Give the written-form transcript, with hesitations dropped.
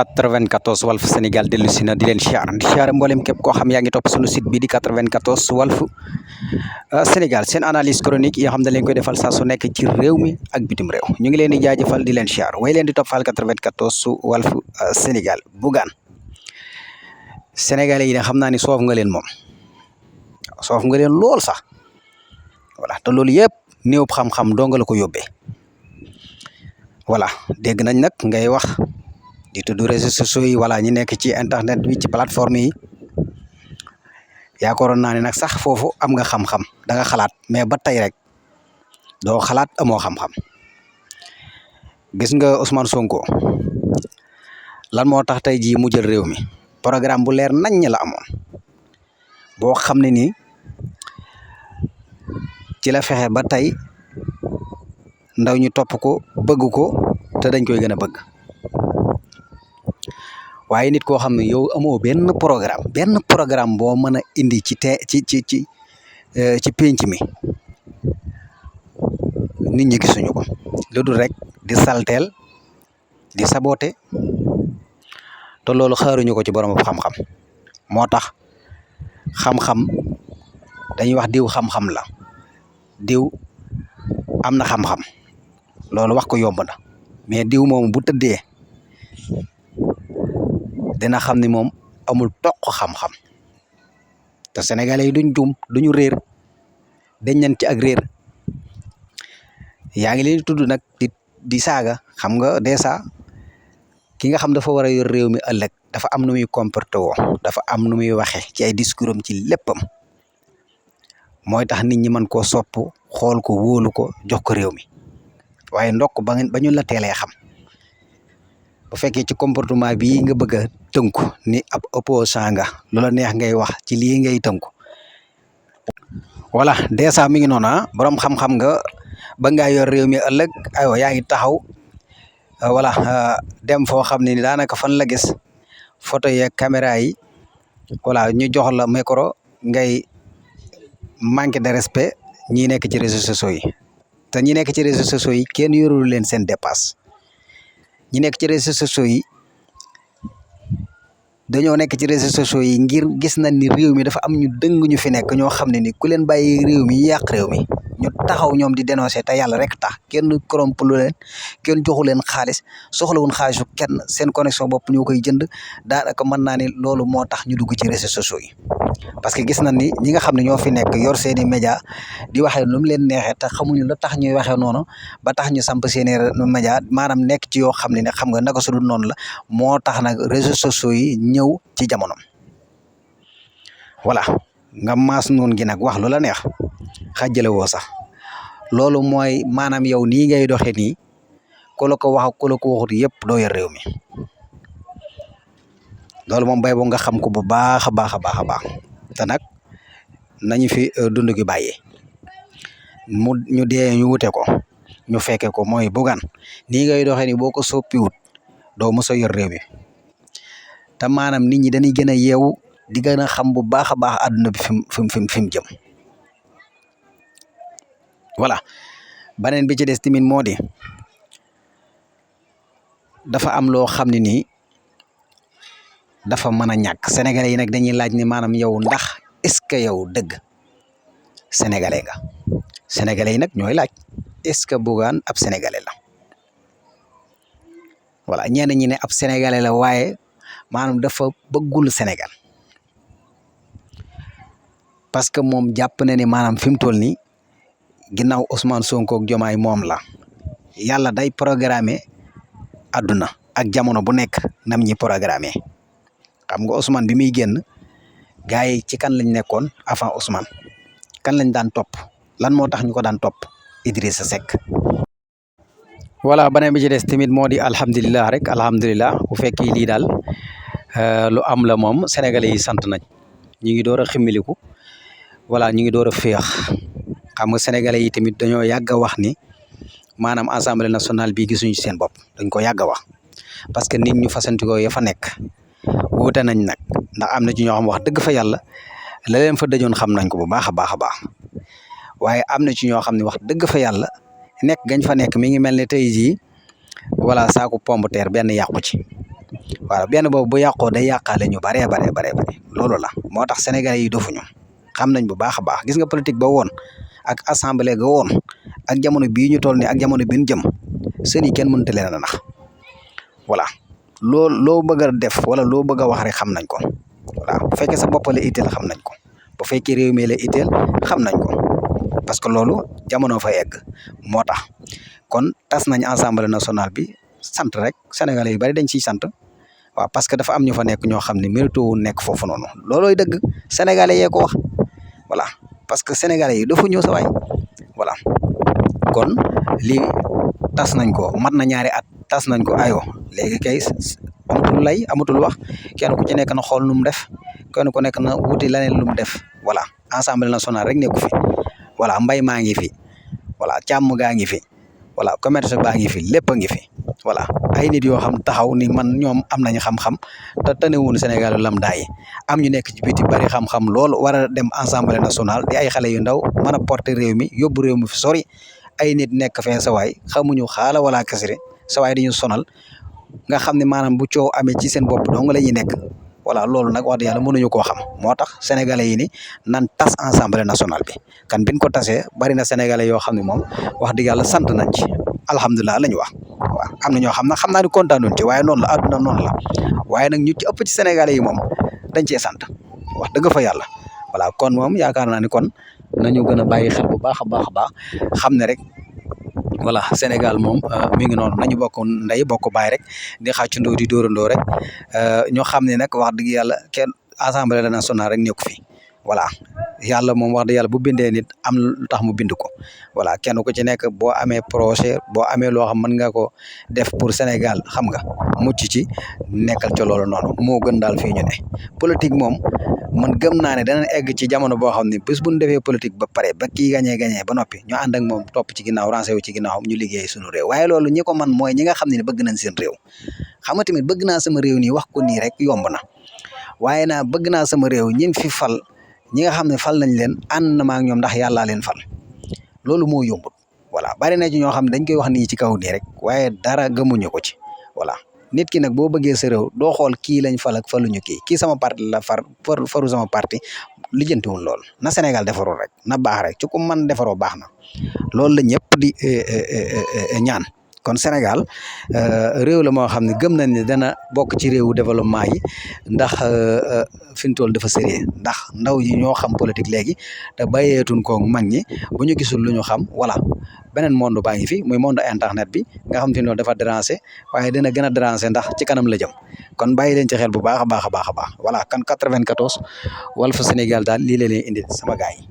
94 Walf Sénégal dellu si na di leen siyaar mboolem képp koo xam yaa ngi topp sunu site bi di 94 Walf Sénégal seen analyse chronique yoo xam ne leen koy defal saa su nekk ci réew mi ak bitim réew ñu ngi leen di jaajëfal di leen siyaar way leen di toppal 94 Walf Sénégal Bougane sénégalais yi ne xam naa ni soof nga leen moom soof nga leen lool sax voilà te loolu yëpp néew xam-xam doo nga la ko yóbbee voilà dégg nañ nag ngay wax di tudd réseaux sociaux yi wala ñi nekk ci internet bi ci plateforme yi yaakaaroon naa ne nag sax foofu am nga xam-xam da nga xalaat mais ba tey rek doo xalaat amoo xam-xam gis nga Ousmane Sonko lan moo tax tey jii mu jël réew mi programme bu leer nañ la amoon boo xam ne nii ci la fexe ba tey ndaw ñu topp ko bëgg ko te dañ koy gën a bëgg waaye nit koo xam ne yow amoo benn programme boo mën a indi ci pénc mi nit ñi gisuñu ko lu dul rek di salteel di saboté te loolu xaaruñu ko ci borom xam-xam moo tax xam-xam dañuy wax diw xam-xam la diw am na xam-xam loolu wax ko yomb na mais diw moom bu tëddee dina xam ni moom amul toq xam-xam te sénégalais yi duñ juum duñu réer dañ nañ ci ak réer yaa ngi leen di tudd nag di saaga xam nga dèjà ki nga xam dafa war a yor réew mi ëllëg dafa am nu muy comporté woo dafa am nu muy waxe ci ay discours am ci léppam mooy tax nit ñi mën koo sopp xool ko wóolu ko jox ko réew mi waaye ndokk ba ñu la teelee xam bu fekkee ci comportement bii nga bëgg a tënku ni ab opposant nga loola neex ngay wax ci lii ngay tënku voilà dèjà mi ngi noonu borom xam-xam nga ba ngaa yor réew mi ëllëg aywa yaa ngi taxaw voilà dem foo xam ne ni daanaka fan la gis photo yeeg caméra yi voilà ñu jox la micro ngay manque de respect ñi nekk ci réseaux sociaux yi te ñi nekk ci réseaux sociaux yi kenn yorul leen seen dépasse ñi nekk ci réseaux sociaux yi dañoo nekk ci réseaux sociaux yi ngir gis nañ ni réew mi dafa am ñu dëng ñu fi nekk ñoo xam ne ni ku leen bàyyi réew mi yàq réew mi ñu taxaw ñoom di dénoncer te yàlla rek tax kenn corrompu leen kenn joxu leen xaalis soxlawuñ xaalisu kenn seen connexion bopp ñoo koy jënd daanaka mën naa ni loolu moo tax ñu dugg ci réseaux sociaux yi parce que gis nañ ni ñi nga xam ne ñoo fi nekk yor seeni média di waxee nu mu leen neexee te xamuñu la tax ñuy waxee noonu ba tax ñu samp seeni média maanaam nekk ci yoo xam ne xam nga naka su dul noonu la moo tax nag réseaux sociaux yi ñëw ci jamono voilà nga maas noonu gi nag wax lu la neex xàjjale woo sax loolu mooy maanaam yow nii ngay doxee nii ku la ko wax ak ku la ko waxut yëpp doo yor réew mi loolu moom bay bo nga xam ko bu baax a baax a baax a baax te nag nañu fi dund gi bàyyee ñu dee ñu wute ko ñu fekke ko mooy Bougane nii ngay doxee ni boo ko soppiwut doo mos a yor réew mi te maanaam nit ñi dañuy gën a yeewu di gën a xam bu baax a baax àdduna bi fi mu jëm voilà beneen bi ci des tamit moo di dafa am loo xam ne nii dafa mën a ñàkk sénégalais yi nag dañuy laaj ni maanaam yow ndax est-ce que yow dëgg sénégalais nga sénégalais yi nag ñooy laaj est-ce que Bougane ab sénégalais la voilà ñenn ñi ne ab sénégalais la waaye maanaam dafa bëggul Sénégal parce que moom jàpp na ni maanaam fi mu toll nii ginnaaw Ousmane Sonko ak Diomaye moom la yàlla day programmer àdduna ak jamono bu nekk nam ñi programmer xam nga Ousmane bi muy génn gars yi ci kan lañ nekkoon avant Ousmane kan lañ daan topp lan moo tax ñu ko daan topp Idrissa Seck. voilà beneen bi ci des tamit moo di alhamdulilah rek alhamdulilah bu fekkee lii daal lu am la moom sénégalais yi sant nañ ñu ngi door a ximmiliku voilà ñu ngi door a féex xam nga sénégalais yi tamit dañoo yàgg a wax ni maanaam assemblée nationale bi gisuñu seen bopp dañ ko yàgg a wax parce que nit ñu fasantikoo ya fa nekk wuute nañ nag ndax am na ci ñoo xam wax dëgg fa yàlla la leen fa dajoon xam nañ ko bu baax a baax a baax waaye am na ci ñoo xam ne wax dëgg fa yàlla nekk gañ fa nekk mi ngi mel ne tey jii voilà saako pomme de terre benn yàqu ci waaw benn boobu bu yàqoo day yàqaale ñu baree baree baree bare loolu la moo tax sénégalais yi dofuñu xam nañ bu baax a baax gis nga politique ba woon ak assemblée ga woon ak jamono bii ñu toll ni ak jamono bi ñu jëm seen yi kenn mënut leen a nax voilà loo bëgg a def wala loo bëgg a wax rek xam nañ ko voilà bu fekkee sa bopp la itteel xam nañ ko bu fekkee réew mi la itteel xam nañ ko parce que loolu jamono fa egg moo tax kon tas nañ assemblée nationale bi sant rek sénégalais yu bari dañ ciy sant waaw parce que dafa am ñu fa nekk ñoo xam ne mérito wu nekk foofu noonu loolooy dëgg sénégalais yee ko wax voilà parce que sénégalais yi dafa ñëw sa waay voilà kon lii tas nañ ko mat na ñaari at tas nañ ko ayo léegi kay amatul lay amatul wax kenn ku ci nekk na xool nu mu def kenn ku nekk na wuti leneen lu mu def voilà assemblée nationale rek nekku fi voilà mbay maa ngi fi voilà càmm gaa ngi fi voilà commerce baa ngi fi lépp a ngi fi voilà ay nit yoo xam taxaw ni man ñoom am nañ xam-xam te tanewuñu Sénégal lambda yi am ñu nekk ci biti bari xam-xam lool war a dem assemblée nationale di ay xale yu ndaw mën a porter réew mi yóbbu réew mi fi sori ay nit nekk fee sawaay xamuñu xaala wala kasire sawaay dañu sonal nga xam ne maanaam bu coow amee ci seen bopp dong la ñuy nekk voilà loolu nag wax dëgg yàlla mënuñu koo xam moo tax sénégalais yi ni nan tas assemblée nationale bi kan biñ ko tasee bari na sénégalais yoo xam ne moom wax dëgg yàlla sant nañ ci alhamdulilah la ñu wax waaw am na ñoo xam nag xam naa ni kontaanuñ ci waaye noonu la àdduna noonu la waaye nag ñu ci ëpp ci sénégalais yi moom dañ cee sant wax dëgg fa yàlla voilà kon moom yaakaar naa ni kon nañu gën a bàyyi xel bu baax a baax a baax xam ne rek voilà Sénégal moom mi ngi noonu nañu bokk ndey bokk baay rek di xàccandoo di dóorandoo rek ñoo xam ne nag wax dëgg yàlla kenn assemblée nationale rek nekku fi voilà yàlla moom wax dëgg yàlla bu bindee nit am lu tax mu bind ko voilà kenn ku ci nekk boo amee projet boo amee loo xam mën nga ko def pour Sénégal xam nga mucc ci nekkal ca loolu noonu moo gën daal fii ñu ne politique moom man gëm naa ne danañ egg ci jamono boo xam ne bés bu ñu defee politique ba pare ba kii gañee ba noppi ñu ànd ak moom topp ci ginnaaw rancé wu ci ginnaaw ñu liggéey suñu réew waaye loolu ñi ko man mooy ñi nga xam ne bëgg nañ seen réew xam nga tamit bëgg naa sama réew nii wax ko nii rek yomb na waaye naa bëgg naa sama réew ñin fi fal ñi nga xam ne fal nañ leen ànd na ma ak ñoom ndax yàllaa leen fal loolu moo yombut voilà bari na ci ñoo xam ne dañ koy wax nii ci kaw nii rek waaye dara gëmuñu ko ci voilà nit ki nag boo bëggee sa réew doo xool kii lañ fal ak faluñu kii sama parti la faru sama parti lijjantiwul lool na Sénégal defaroo rek na baax rek ci ku man defaroo baax na loolu la ñëpp di ñaan kon Sénégal réew la moo xam ne gëm nañ ne dana bokk ci réewu développement yi ndax fi mu toll dafa sérieux ndax ndaw yi ñoo xam politique léegi te bàyyeetuñ ko mag ñi bu ñu gisul lu ñu xam voilà beneen monde baa ngi fi muy monde internet bi nga xam te ne dafa déranger waaye dina gën a déranger ndax ci kanam la jëm kon bàyyi leen ci xel bu baax a baax a baax a baax voilà kan 94 Walf Sénégal daal lii la leen indi sama gars yi